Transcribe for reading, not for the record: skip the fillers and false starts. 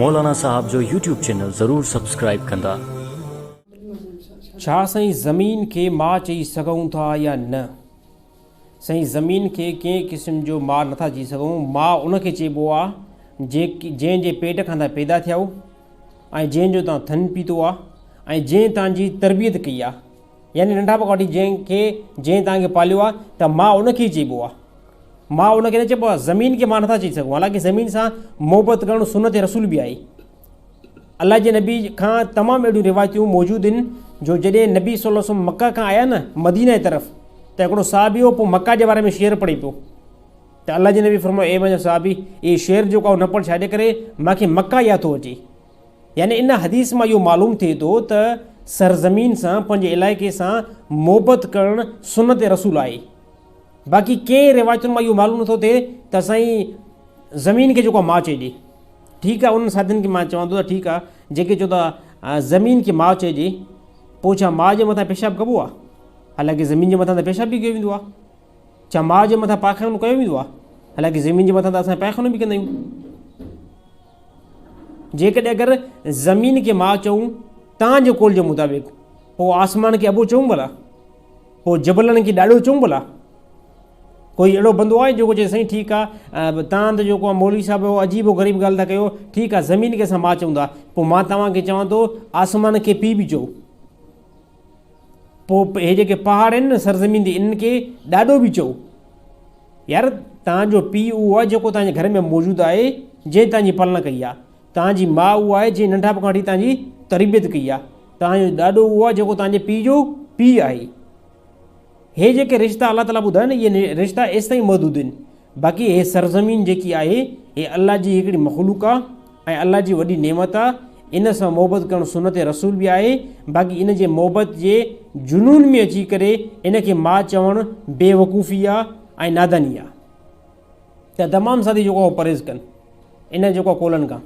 مولانا صاحب جو YouTube channel ضرور سبسڪرائيب ڪندا. ڇا سائين زمين کي ماء چئي سگهون ٿا يا نه؟ سائين زمين کي ڪنهن قسم جو ماء نٿا چئي سگهون، ماء ان کي چئبو آ جنهن جي پيٽ کان تان پيدا ٿيا آهيو ۽ جنهن جو تان ٿڃ پيتو آ ۽ جنهن تان جي تربيت ڪئي آ يعني ننڍاپڻ کان وٺي جنهن کي جنهن تان کي پاليو آ ته ماء ان کي ئي چئبو آ. ماء ان کي نه چئبو آهي، زمين کي ماء نٿا چئي سگهون، حالانڪه زمين سان محبت ڪرڻ سنت رسول به آهي. الله جي نبي کان تمام اهڙيون روايتون موجود آهن جو جڏهن نبي صلي الله عليه وسلم مڪه کان آيا نه مدينه جي طرف ته هڪڙو صحابي هو پوء مڪه جي باري ۾ شعر پڙهي پيو ته الله جي نبي فرمايو اي منهنجا صحابي اهي شعر جيڪو آهي نه پڙهه ڇاجي ڪري مانکي مڪه ياد ٿو اچي. يعني ان حديث مان اهو معلوم ٿئي ٿو ته سرزمين سان پنهنجي علائقي سان محبت ڪرڻ سنت رسول آهي. باقي ڪنهن روايتن مان اهو معلوم نٿو ٿئي ته سائين زمين کي جيڪو آهي ماء چئجي. ٺيڪ آهي انهن ساٿين کي مان چوان ٿو ته ٺيڪ آهي جيڪي چئو ٿا زمين کي ماء چئجي پوء ڇا ماء جي مٿان پيشاب ڪبو آهي؟ حالانڪه زمين جي مٿان ته پيشاب به ڪيو ويندو آهي. ڇا ماء جي مٿان پاخانو ڪيو ويندو آهي؟ حالانڪه زمين جي مٿان ته اسان پاخانو به ڪندا آهيون. جيڪڏهن اگر زمين کي ماء چئون تان جي قول جي مطابق پوء آسمان کي ابو چئون ڀلا؟ پوء جبلن کي ڏاڏو چئون ڀلا؟ ڪوئي اهڙو بندو آهي جيڪو چئي سائين ٺيڪ آ تان ته جيڪو آ مولوي صاحب اهو عجيب و غريب ڳالهه ٿا ڪيو ٺيڪ آ زمين کي اسان ماء چئون ٿا پوء مان توهان کي چوان ٿو آسمان کي پيء به چئو پوء هي جيڪي پهاڙ آهن نه سرزمين تي انهن کي ڏاڏو به چئو يار توهان جو پيء اهو آهي جيڪو توهان جي گهر ۾ موجود آهي جنهن توهان جي پالنا ڪئي آهي توهان جي ماء اها آهي جنهن ننڍاپ کان وٺي توهان جي تربيت ڪئي آهي. توهان جو ڏاڏو اهو آهي جيڪو توهان جي پيء جو پيء آهي. هي جيڪي رشتا الله تعاليٰ ٻڌايا آهن اهي رشتا ايستائين محدود آهن. باقي هي سرزمين جيڪي آهي هي الله جي هڪڙي مخلوق آهي ۽ الله جي وڏي نعمت آهي. ان سان محبت ڪرڻ سنت رسول به آهي. باقي ان جي محبت جي جنون ۾ اچي ڪري ان کي ماء چوڻ بي وقوفي آهي ۽ ناداني آهي. ته تمام ساٿي جيڪو آهي پرهيز ڪن ان جيڪو آهي قولن کان.